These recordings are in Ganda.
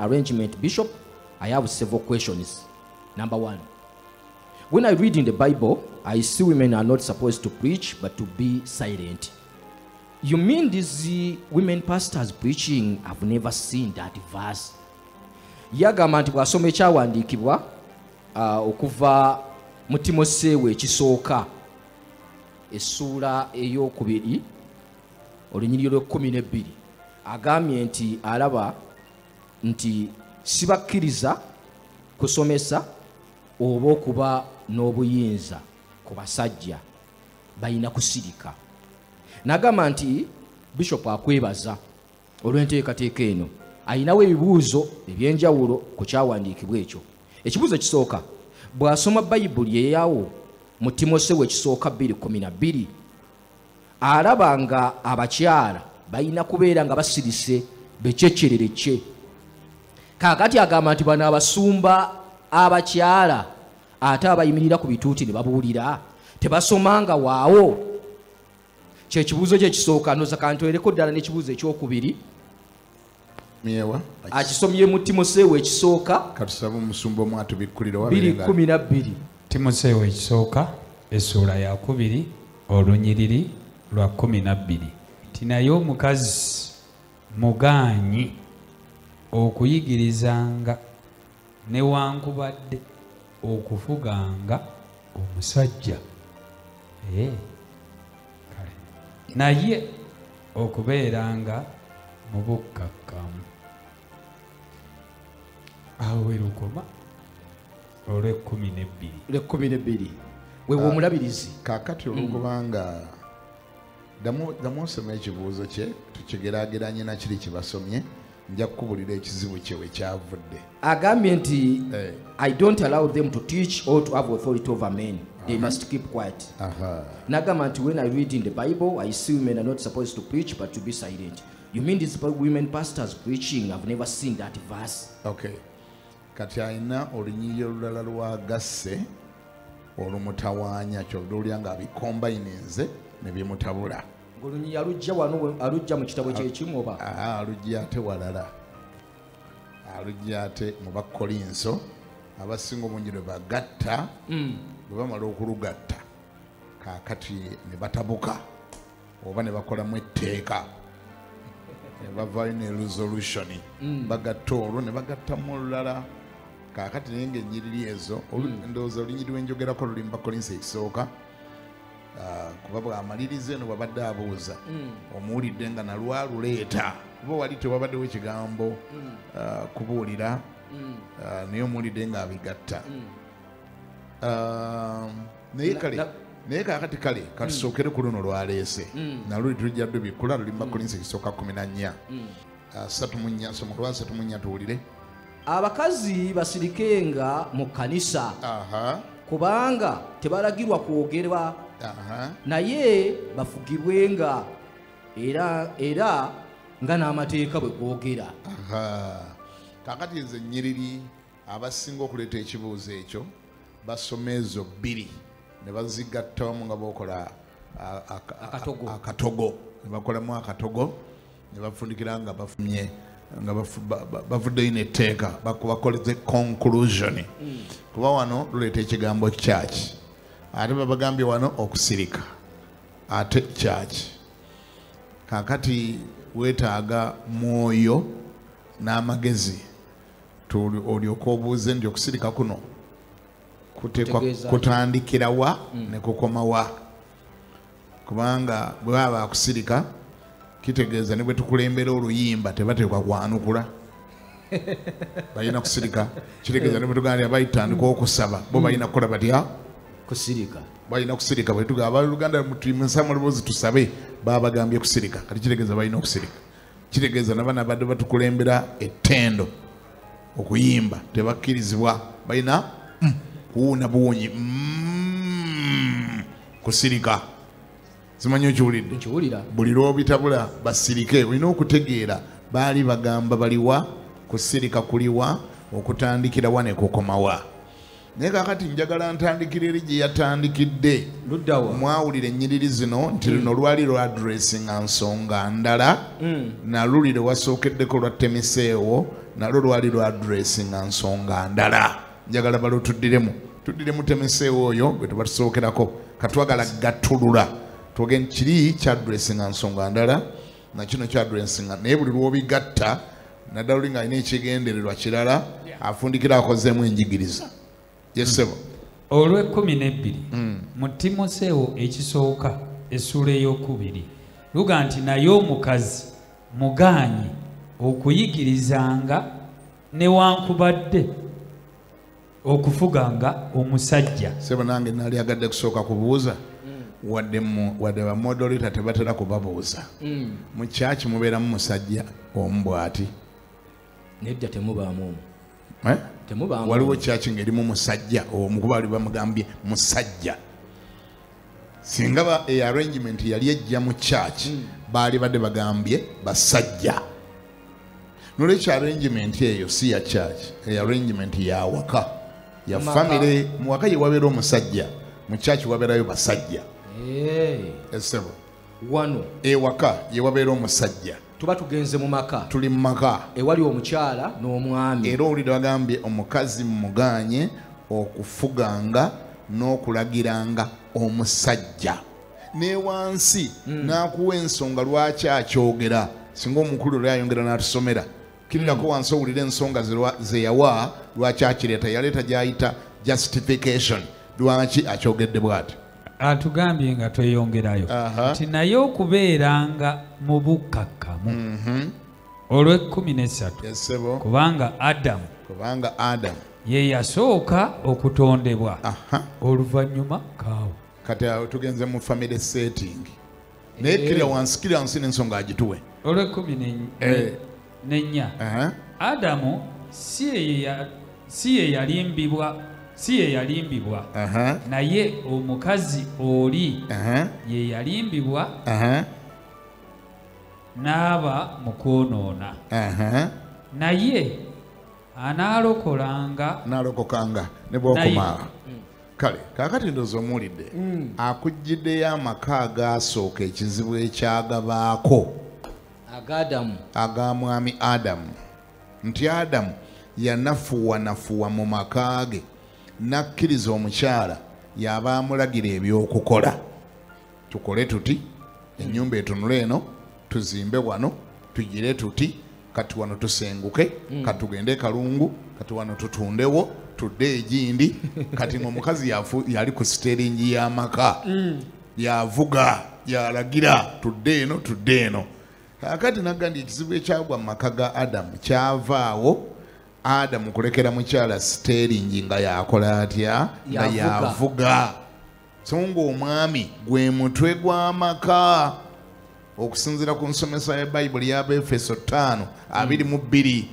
arrangement, Bishop. I have several questions. Number one, when I read in the Bible, I see women are not supposed to preach but to be silent. You mean these women pastors preaching? I've never seen that verse. Yagamba nti bw'asoma ekyawandiikibwa okuva mu Timoseewo ekisooka essuula ey'okubiri olunyiriri lw'e12, agambye nti alaba nti sibakkiriza kusomesa oba okuba n'obuyinza ku basajja, balina kusirika. N'agamba nti Bishop akwebaza olw'enteekateeka eno, ayinawo ebibuuzo ebyenjawulo ku kyawandiikibwa ekyo. Ekibuuzo ekisooka, bw'asoma Bayibuli eyawo mu Timoseewo ekisooka 2:12, alaba nga abakyala balina kubeera nga basirise bececererekye. Kaakati agamba nti bano abasumba abakyala ate abayimirira ku bituuti ne babuulira tebasomanga waawo. Kyekibuuzo kye kisooka. Ndowooza kantwereko ddala n'ekibuuzo ekyokubiri. Akisomye mu Timoseewo ekisooka. Katusabe omusumba omu atubikkulire. 2:12. Timoseewo ekisooka essuula ya 2 olunyiriri lwa 12. Nti naye omukazi mugaanyi okuyigirizanga newankubadde okufuganga omusajja, kale naye okubeeranga mu bukkakkamu. Awo we lukoma olw'e12. Lw'e12 wewe omulabirizi. Kaakati olwokubanga ddamu osome ekibuuzo kye tukigeraageranye na kiri kye basomye, nja kukubulira ekizibu kye we kyavudde. Agambye nti I don't allow them to teach or to have authority over men. They must keep quiet. N'agamba nti when I read in the Bible, I see women are not supposed to preach but to be silent. You mean these women pastors preaching? I've never seen that verse. Okay. Kati alina olunyiriri olulala lwagasse olumutawaanya, ky'olulya nga abikombayininze ne bimutabula. Ng'olunyiriri alujja wano, alujja mu kitabo kyekimu oba? Alujja ate walala, alujja ate mu Bakkolinso abasinga obungi lwe bagatta, bwe bamala okulugatta kaakati ne batabuka oba ne bakolamu etteeka ne bavaayo ne resolution, bagatta olwo ne bagattamu olulala. Kaakati naye ng'ennyiriri ezo, ndowooza olunyiriri lwenjogerako luli mu Bakkolinso ekisooka, kuba bw'amaliriza eno bw'abadde abuuza omuwulidde nga nalwaluleeta, kuba wali tewabaddewo ekigambo kubuulira, naye omuwulidde ng'abigatta. Naye kale naye kaakati kale katusookere ku luno lwaleese naluli tujja lubikkula, luli mu Bakkolinso ekisooka 14 34, soma lwa 34 tuwulire. Abakazi basirikenga mu kkanisa, kubanga tebalagirwa kwogerwa, naye bafugibwenga era nga n'amateeka bwe googera. Kaakati nze nnyiriri abasinga okuleeta ekibuuzo ekyo basoma ezo bbiri ne bazigatta wamu nga bokola akatogo, ne bakolamu akatogo ne bafundikira nga bafumye nga bavuddeyo n'etteeka, bakoleze conclusion. Kuba wano luleeta ekigambo church, ate babagambye wano okusirika, ate church. Kaakati weetaaga mwoyo n'amagezi olyoke obuuze nti okusirika kuno kuteekwa kutandikira wa ne kukoma wa, kubanga bwe baba bakusirika kitegeeza ne bwe tukulembera oluyimba tebateekwa kwanukula, balina kusirika. Kitegeeza ne bwe tugamba abayitandika okusaba bo balina kukola batya? Kusirika. Balina kusirika. Bwe tugamba abooluganda mutuyimusa mu tusabe, baba bagambye kusirika. Kati kitegeeza balina okusirika. Kitegeeza n'abaana badde batukulembera ettendo okuyimba tebakkirizibwa, balina kuwuuna buwunyi, kusirika. Simanyi okiwulidde? Buli lw'obitabula basirike. Olina okutegeera baali bagamba baliwa, kusirika kuliwa, okutandikira wa ne kukomawa. Naye kaakati njagala ntandikira eri gye yatandikidde. Mwawulira ennyiriri zino nti luno lwali lwa addressinga nsonga ndala, naluli lwe wasookeddeko lwa Timoseewo nalwo lwali lwa addressinga nsonga ndala. Njagala balutuddiremu, tuddiremu Timoseewo oyo gwe tuba tusookerako, katwagala gattulula twogere kiri kya addressinga nsonga ndala na kino kya addressinga, naye buli lw'obigatta naddala oli ng'alina ekigendererwa kirala afundikira akozeemu enjigiriza. Yes, olw'ekkumi n'ebbiri mu Timoseewo ekisooka essuula ey'okubiri luga nti naye omukazi mugaanyi okuyigirizanga newankubadde okufuganga omusajja. Sebo nange nali agadde kusooka kubuuza, wadde bamodolita tebatera kubabuuza. Mu kyaki mubeeramu musajja omu bw'ati? Nedda temubaamu omu. Waliwo kyaki ng'erimu musajja omu, kuba bali bamugambye musajja. Singa arrangement yali ejja mu church, baali badde bagambye basajja. Nolwekyo arrangement eyo si ya church, arrangement ya waka, ya family. Mu waka ye wabeera omusajja, mu church wabeerayo basajja. Esebo wano ewaka ye wabeera omusajja, tuba tugenze mu maka, tuli mu maka ewali omukyala n'omwami. Era owulira bagambye omukazi muganye okufuganga n'okulagiranga omusajja. Ne wansi n'akuwa ensonga lwaki akyogera. Singa omukulu oli ayongera n'atusomera kirirako wansi owulira ensonga ze yawa lwaki akireeta. Yaleeta gy'ayita justification lwaki akyogedde bw'ati. Atugambye nga tweyongerayo nti naye okubeeranga mu bukkakkamu. Olw'ekkumi n'essatu kubanga Adamu ye yasooka okutondebwa, oluvannyuma Kaawa. Kati awo tugenze mu family setting. Naye kirira wansi n'ensonga agituwe. Olw'ekkumi n'ennya Adamu si ye yalimbibwa, naye omukazi oli ye yalimbibwa n'aba mu kwonoona. Naye anaalokokanga ne bw'okoma. Kale kaakati ndowooza omuwulidde akugiddeyo amaka agaasooka ekizibu ekyagabaako aga mwami Adamu, nti Adamu yanafuwanafuwa mu maka ge n'akkiriza omukyala yaba amulagira ebyokukola. Tukole tuti, ennyumba etunule eno, tuzimbe wano, tugire tuti, kati wano tusenguke, kati tugende Kalungu, kati wano tutundewo, tudde egindi. Kati ng'omukazi yali ku siteringi y'amaka, yavuga, yalagira tudde eno, tudde eno. Kaakati nagambye ekizibu ekyagwa mu maka ga Adamu kyavaawo Adamu kulekera mukyala siteringi nga yakola atya, nga yavuga. So ng'omwami gwe mutwe gw'amaka okusinziira ku nsomesa ya Bayibuli y'Abaefeso 5:22.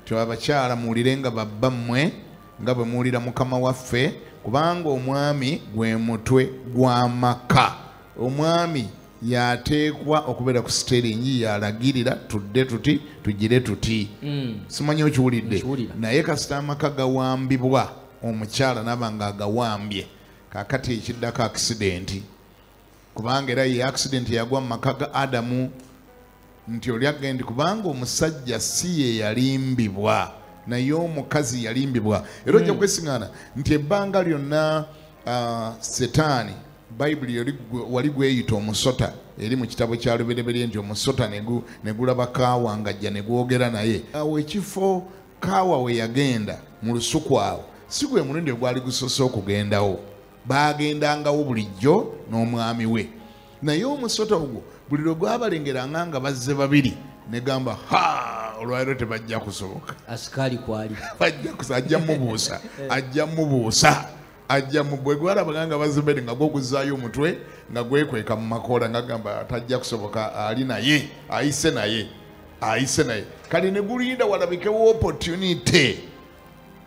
Ti abakyala muwulire nga babba mmwe nga bwe muwulira Mukama waffe, kubanga omwami gwe mutwe gw'amaka. Omwami yateekwa okubeera ku siteringi, yalagirira tudde tuti, tugire tuti. Simanyi okiwulidde, naye kasita amaka gawambibwa omukyala n'aba nga agawambye, kaakati ekiddako accident. Kubanga era ye accident yagwa mu maka ga Adamu, nti oli agenda kubanga omusajja si ye yalimbibwa, naye omukazi yalimbibwa. Era ojja kwesiŋŋaana nti ebbanga lyonna Setaani, Bayibuli wali gweyita omusota, eri mu kitabo kya Lubereberye nti omusota ne gulaba Kaawa ng'ajja ne gwogera naye. Awo ekifo Kaawa we yagenda mu lusuku awo si gwe mulundi ogwali gusoose okugendawo, baagendangawo bulijjo n'omwami we. Naye omusota ogwo buli lwe gwabalengeranga nga bazze babiri ne gamba, ha, olwaleero tebajja kusoboka. Asikaali kwali bajja kusa, ajja mubuusa, ajja mubuusa, ajja bwe gwalabanga nga bazze babiri nga gwoguzaayo omutwe nga gwekweka mu makoola nga gamba tajja kusoboka, ali naye, ayise naye, ayise naye. Kale ne gulinda walabikewo opportunity.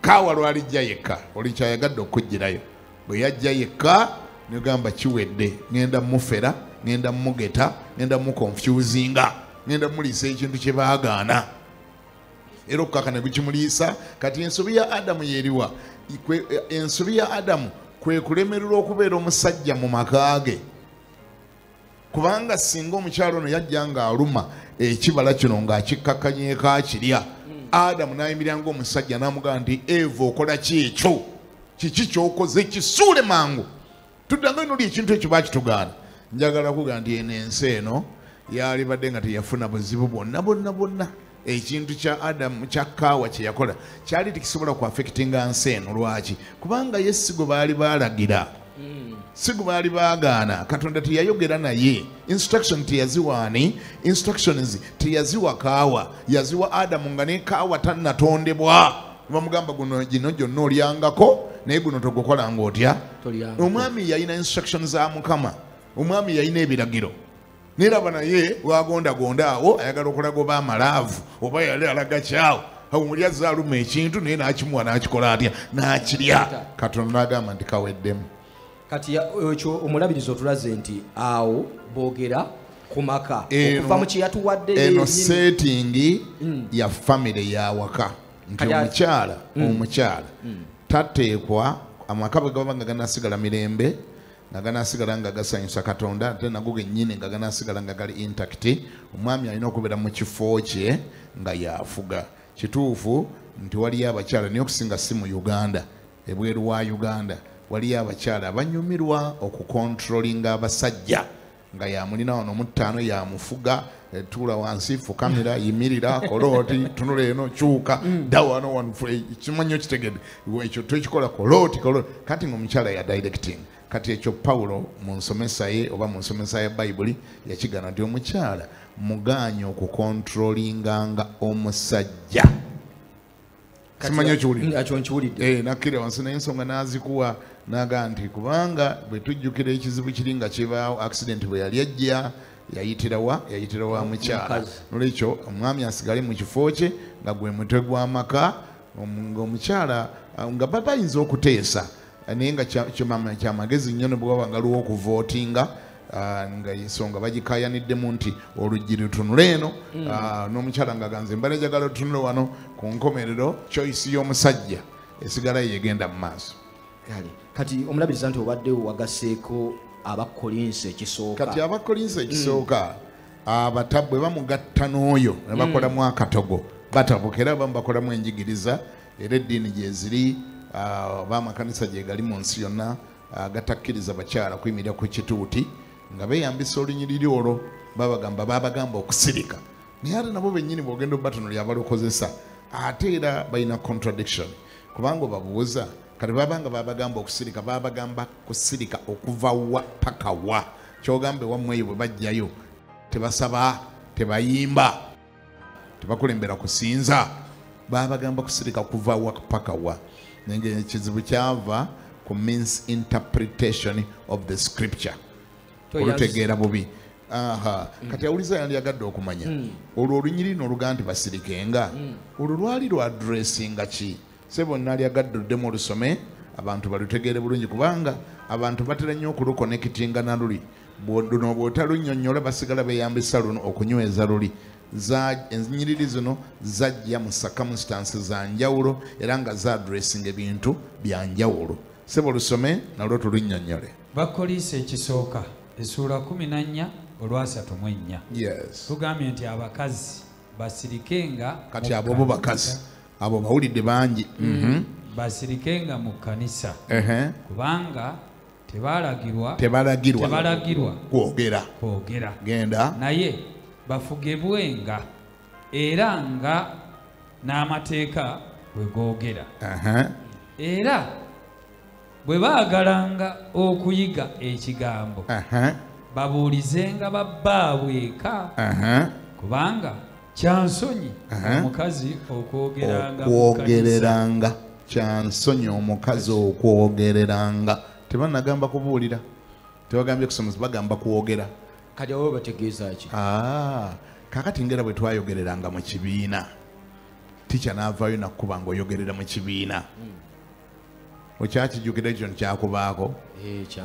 Kaawa lwalijja yekka, oli kyayagadde okugirayo. Bwe yajja yekka ne gamba kiwedde, ngenda mufera, ngenda mugeta, ngenda muconfusinga, ngenda muliisa ekintu kye baagaana. Era okukaka ne gukimuliisa. Kati ensobi ya Adamu yeriwa? Ensobi ya Adamu kwe kulemererwa okubeera omusajja mu maka ge. Kubanga singa omukyalo ono yajja ng'aluma ekibala kino ng'akikkakkanyeeko akirya, Adamu n'ayimirira ng'omusajja n'amugamba nti Eva okola ki ekyo? Kiki ky'okoze? Kisuule mangu. Tuddanga eno oli ekintu ekyo baakitugaana. Njagala kugamba nti eno ensi eno yalibadde nga teyafuna buzibu bwonna bwonna bwonna. Ekintu kya Adamu kya Kaawa kye yakola kyali tekisobola ku affectinga nsi eno. Lwaki? Kubanga ye si gwe baali baalagira, si gwe baali baagaana. Katonda teyayogera naye, instruction teyaziwa ani? Instructions teyaziwa Kaawa, yaziwa Adamu nga ne Kaawa tannatondebwa. Bamugamba guno gino gyonna olyangako naye guno togukola ng'otya. Omwami yalina instructions za Mukama, omwami yalina ebiragiro. Niraba naye wagondagonda awo ayagala okulaga oba amalaavu oba yali alaga kyawo. Awo muli azze aluma ekintu naye n'akimuwa n'akikola atya? N'akirya. Katonda n'agamba nti kaweddemu. Kati ekyo omulabirizi otulaze nti awo boogera ku maka okuva mu kye yatuwadde. Eno setting ya famire y'awaka nti omukyala omukyala tateekwa amaka bwe gaba nga ganaasigala mirembe, nga ganaasigala nga gasanyusa Katonda, ate nago gennyini nga ganaasigala nga gali intact, omwami alina okubeera mu kifo kye nga yafuga. Kituufu nti waliyo abakyala, naye okusinga si mu Uganda, ebweru wa Uganda waliyo abakyala abanyumirwa okukontrolinga abasajja nga yamulina wano omutaano yamufuga, tuula wansi, fukamira, yimirira, kolooti, tunula eno, kyuka, dda wano wano, kimanyi okitegedde ekyo twekikola kolooti kolooti. Kati ng'omukyala ya directing. Kati ekyo Pawulo mu nsomesa ye oba mu nsomesa ya Bayibuli yakigana nti omukyala mugaanye okukontrolinganga omusajja. Simanyi okiwulidde? Nakkira wansi naye ensonga n'azikuwa n'agamba nti kubanga bwe tujjukira ekizibu kiri nga kibaawo, accident bwe yali ejja yayitira wa? Yayitira wa mukyala. Nolwekyo omwami asigale mu kifo kye nga gwe mutwe gw'amaka, ng'omukyala nga bayinza okuteesa naye nga kyamagezi nnyo ne bwaba nga aliwo okuvootinga nga ensonga bagikaayaniddemu nti oluggi lutunule eno, n'omukyala nga ganze mbadde njagala lutunule wano. Ku nkomerero choice y'omusajja esigala yegenda mu maaso. Kati omulabiriza nti obadde wagaseeko Abakkolinso ekisooka. Kati Abakkolinso ekisooka bwe bamugatta n'oyo ne bakolamu akatogo batabuka, era abamu bakolamu enjigiriza, era eddiini gye ziri oba amakanisa gye gali mu nsi yonna gatakkiriza bakyala kuyimirira ku kituuti nga beeyambisa olunyiriri olwo. Babagamba okusirika, naye ate nabo bennyini bw'ogenda obatunulira abalukozesa ate era balina contradiction, kubanga obabuuza kati babanga babagamba okusirika, babagamba kusirika okuva wa paka wa? Kyogamba ewammwe eyo bwe bajjayo tebasaba, tebayimba, tebakulembera kusinza, babagamba kusirika kuva wa paka wa? Naye ekizibu kyava ku misinterpretation of the scripture, olutegeera bubi. Kati awuliza yandiyagadde okumanya olwo olunyiriri n'oluga nti basirikenga, olwo lwali lwa addressinga ki? Sebo naalyagadde oddemu olusome abantu balutegeere bulungi, kubanga abantu batera nnyo okulukonekitinga na luli. Luno bw'otalunnyonnyola basigala beeyambisa luno okunyweza luli. Ennyiriri zino zajja mu circumstances za njawulo era nga zaaddressinga ebintu bya njawulo. Sebo lusome nalwo tulunnyonnyole. Bakkolinso ekisooka essuula 14 olwa34. Yes. Tugambye nti abakazi basirikenga. Kati abo bo bakazi abo bawulidde bangi. Basirikenga mu kkanisa kubanga tebalagirwa kwogera. Genda. Naye bafugebwenga era nga n'amateeka bwe googera. Era bwe baagalanga okuyiga ekigambo babuulizenga babbaabwe eka, kubanga kyansonyi omukazi okwogereranga. Kyansonyi omukazi okwogereranga. Tebanagamba kubuulira, tebagambye kusomesa, bagamba kwogera. Kati abo bategeeza ki? Kakati ngera bwe twayogereranga mu kibiina, ticca n'avaayo nakkuba ng'oyogerera mu kibiina. Okyakijjukira ekyo nkyakubaako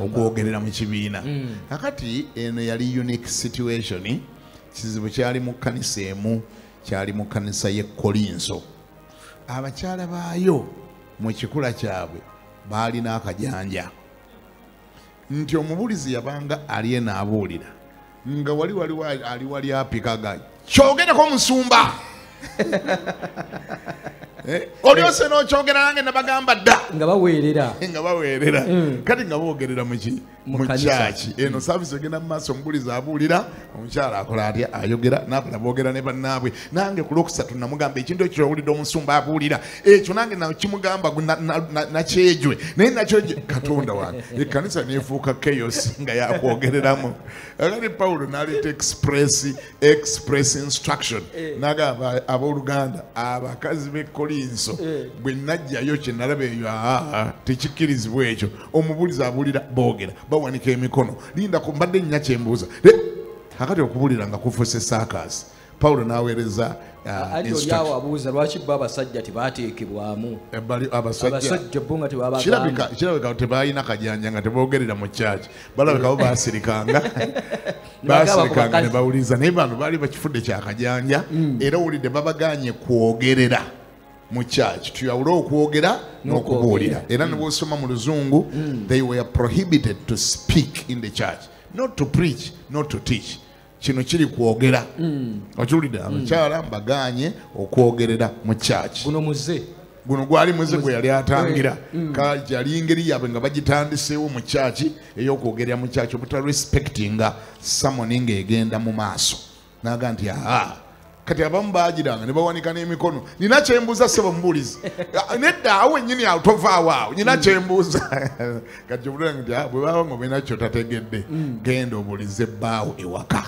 okwogerera mu kibiina. Kakati eno yali unique situation. Kizibu kyali mu kkanisa emu Kyali mu kkanisa y'e Kolinso. Abakyala baayo mu kikula kyabwe baalina akajanja nti omubuulizi yabanga ali eno abuulira nga wali waliwo ali wali apikaga kyogereko omusumba olyose n'okyogera nange nabagamba dda nga baweerera kati nga boogerera muki mu kyaki eno service egenda mu maaso omubuulizi abuulira omukyala akola atya ayogera n'abala boogera ne bannaabwe nange ku lwokusatu namugamba ekintu ekyo owulidde omusumba abuulira ekyo nange nakimugamba nakyejwe naye nakyo Katonda wange ekkanisa neefuuka chaos nga yakwogereramu. Akati Pawulo n'aleeta express instruction n'agamba abooluganda abakazi b'e Kolinso bwe najjayo kye nalaba eyo tekikkirizibwa ekyo omubuulizi abuulira boogera bawanika emikono linda ku mbadde nnya kyembuuza akati okubuulira nga kufuuse saakaasi. Pawulo n'aweereza instruction. Abuuza lwaki bo abasajja tebateekebwamu abasajja bo nga tebabagamba kirabika tebalina kajanja nga teboogerera mu kyaki balabika bo baasirikanga ne bawuliriza naye bano baali bakifudde kyakajanja era owulidde babagaanye kwogerera mu church tuyawule okwogera n'okubuulira era ne bw'osoma mu luzungu they were prohibited to speak in the church, not to preach, not to teach. Kino kiri kwogera okiwulidde abakyala mbagaanye okwogerera mu church. Guno muze guno gwali muze gwe yali atangira yali ngeri yaabwe nga bagitandiseewo mu church ey'okwogerera mu church obuta respectinga sermon ng'egenda mu maaso n'agamba nti kati abamu baagiranga ne bawanika n'emikono nina kyembuuza ssebo mubuulizi nedda awo wennyini awo tovaawo awo nina kyembuuza kati obulira nti bwe baba nga olina kyotategedde genda obuulize bbaawo ewaka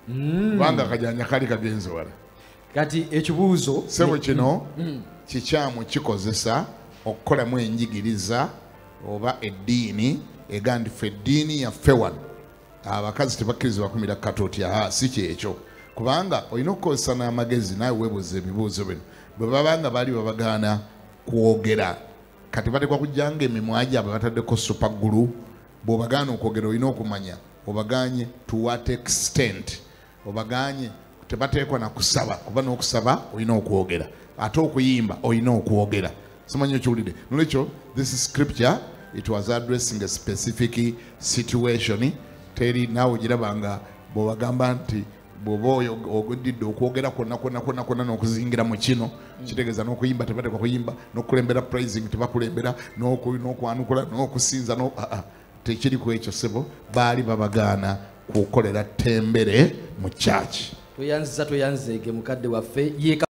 kubanga akajanja kali kagenze wala. Kati ekibuuzo ssebo kino kikyamu kikozesa okukolamu enjigiriza oba eddiini ega nti ffe eddiini yaffe wano abakazi tebakkirizibwa kumira katooti si kyekyo kubanga olina okukozesa n'amagezi naawe weebuuza ebibuuzo bino bwe baba nga baali babagaana kwogera kati batekwa kujja nga emimwa gyabwe bataddeko super glue bw'obagaana okwogera olina okumanya obagaanye to what extent obagaanye tebateekwa na kusaba kuba n'okusaba olina okwogera ate okuyimba olina okwogera simanyi okiwulidde. Nolwekyo this scripture it was addressing a specific situation teri naawe ogiraba nga bw'obagamba nti bw'oba ogudidde okwogera kwonna kwonna kwonna kwonna n'okuzingira mu kino kitegeeza n'okuyimba tebateekwa kuyimba n'okukulembera praising tebakulembera n'okwanukula n'okusinza tekiri ku ekyo ssebo baali babagaana kukolera ttembere mu church. Tweyanziza tweyanzeege mukadde waffe.